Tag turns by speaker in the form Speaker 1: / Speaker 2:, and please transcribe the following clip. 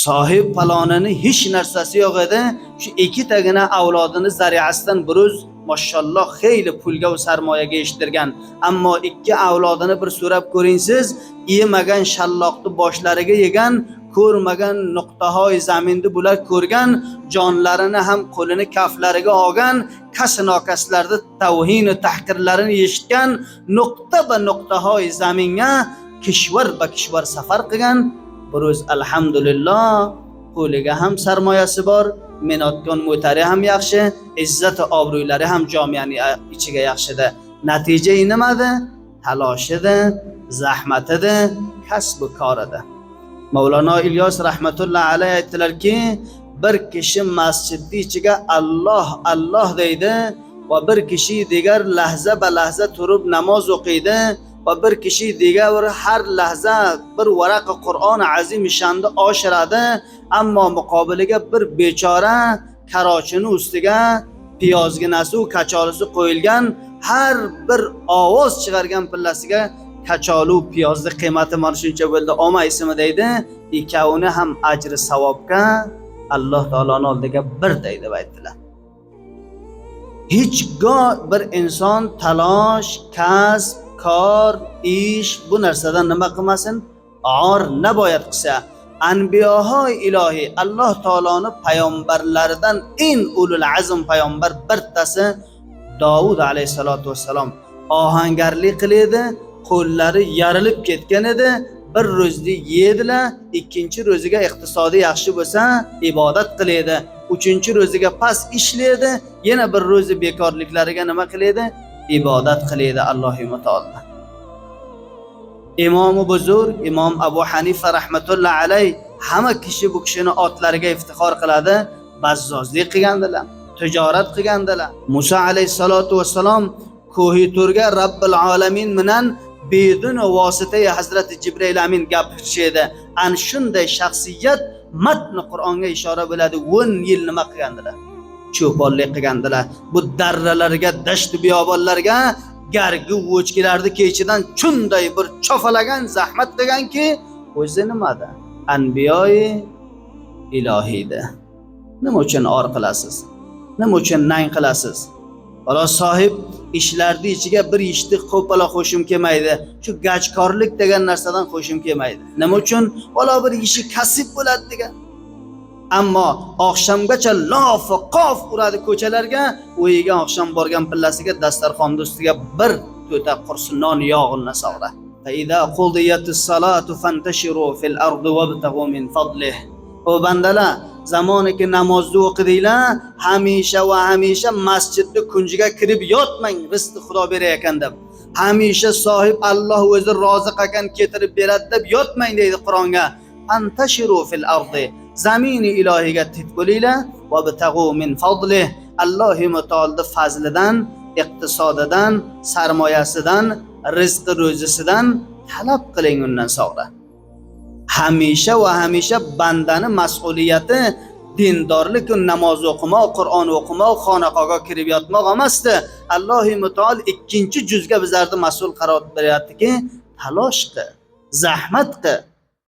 Speaker 1: Sohib palonini hech narsasi yo'q edi. Shu ikkitagina avlodini zariasidan bir o'z mashalloh xeyli pulga va sarmoyaga eshittirgan. Ammo ikki avlodini bir so'rab ko'ringsiz, yemagan shalloqni boshlariga yegan, ko'rmagan nuqtahoy zaminni bular ko'rgan, jonlarini ham qo'lini kaflariga olgan, kas nokaslarni tavhin va tahqirlarini eshitgan, nuqta ba nuqtahoy zaminga kishvar ba kishvar safar qilgan. Bir o'z alhamdulillah qo'liga ham sarmoyasi bor, minotgan mo'tari ham yaxshi, izzat va obro'lari ham jamiyaning ichiga yaxshida. Natija nimada? Taloshida, zahmatida, kasbi korida. Mavlono Ilyos rahmatullohi alayhi aytdilarki, bir kishi masjidni ichiga Alloh Alloh deydi va bir kishi digar lahza ba lahza turib namoz o'qiydi va bir kishi digar har lahza bir varaqa Qur'on azim shanda oshiradi, ammo muqobiliga bir bechora karochini ustiga piyozginasi u kacholisi qo'yilgan, har bir ovoz chiqargan pillasiga kacholu piyozni qiymati mana shuncha bo'ldi, olmaysizmi deydi. Ikkovini ham ajri savobga Alloh taoloni oldiga bir deydi deb aytdilar. Hechgoh bir inson talosh, kasb, kor, ish bu narsadan nima qilmasin, or naboyat qilsa. Anbiyohoy ilohiy Alloh taoloni payg'ambarlaridan eng ulul azm payg'ambar bittasi Dovud alayhissalotu vassalom ohangarlik qiladi, qo'llari yarilib ketgan edi. Bir ro'zni yedilar, ikkinchi ro'ziga iqtisodi yaxshi bo'lsa ibodat qiladi, uchinchi ro'ziga past ishlaydi, yana bir ro'zi bekorliklariga nima qiladi? Ibodat qiladi Allohu taolo. Imomi buzurg Imom Abu Hanifa rahmatullohi alayh, hamma kishi bu kishini otlariga iftixor qiladi, bazzozlik qilgandilar, tijorat qilgandilar. Musa alayhissalotu vassalom Ko'hi Turga Robbil alamin bilan bedun vosita Hazrati Jibril amin gapirishdi. An shunday shaxsiyat matni Qur'onga ishora bo'ladi. 10 yil nima qilgandilar? Cho'ponlik qilgandilar. Bu darralarga, dashti biyobonlarga gargi o'chkilarni kechidan shunday bir chofalagan, zahmat qilganki, o'zi nimada? Anbiyoi ilohiyda. Nima uchun or qilasiz? Nima uchun nang qilasiz? Bola sohib ishlarni ichiga bir ishni ko'pala qo'shim kelmaydi. Shu gajkorlik degan narsadan qo'shim kelmaydi. Nima uchun? Bola bir ishi kasb bo'ladi degan. Ammo oqshomgacha lof qof uradi ko'chalarga, uyiga oqshom borgan pillasiga dasturxonni ustiga bir to'ta qursi non yog'ini sog'ra. فإذا قضيت الصلاة فانتشروا في الأرض وابتغوا من فضله. O bandalar, zamoniki namozni o'qidinglar, hamisha va hamisha masjidni kunjiga kirib yotmang, rizqni Xudo berayotgan deb. Hamisha sohib Alloh o'zi roziq ekan, keltirib beradi deb yotmang deydi Qur'onga. Fantashiru fil ardi, zamini ilohiga tit bo'linglar, va bitag'u min fadlih, Allohi mutaolni fazlidan, iqtisodidan, sarmoyasidan, rizqi ro'zisidan talab qiling undan so'ra. Hamisha va hamisha bandani mas'uliyati dindorlik, namoz o'qimoq, Qur'on o'qimoq, xonaqoga kirib yotmoq emasdi. Allohi mutaol ikkinchi juzga bizlarni mas'ul qaror beryaptiki, talosh qil, zahmat qil.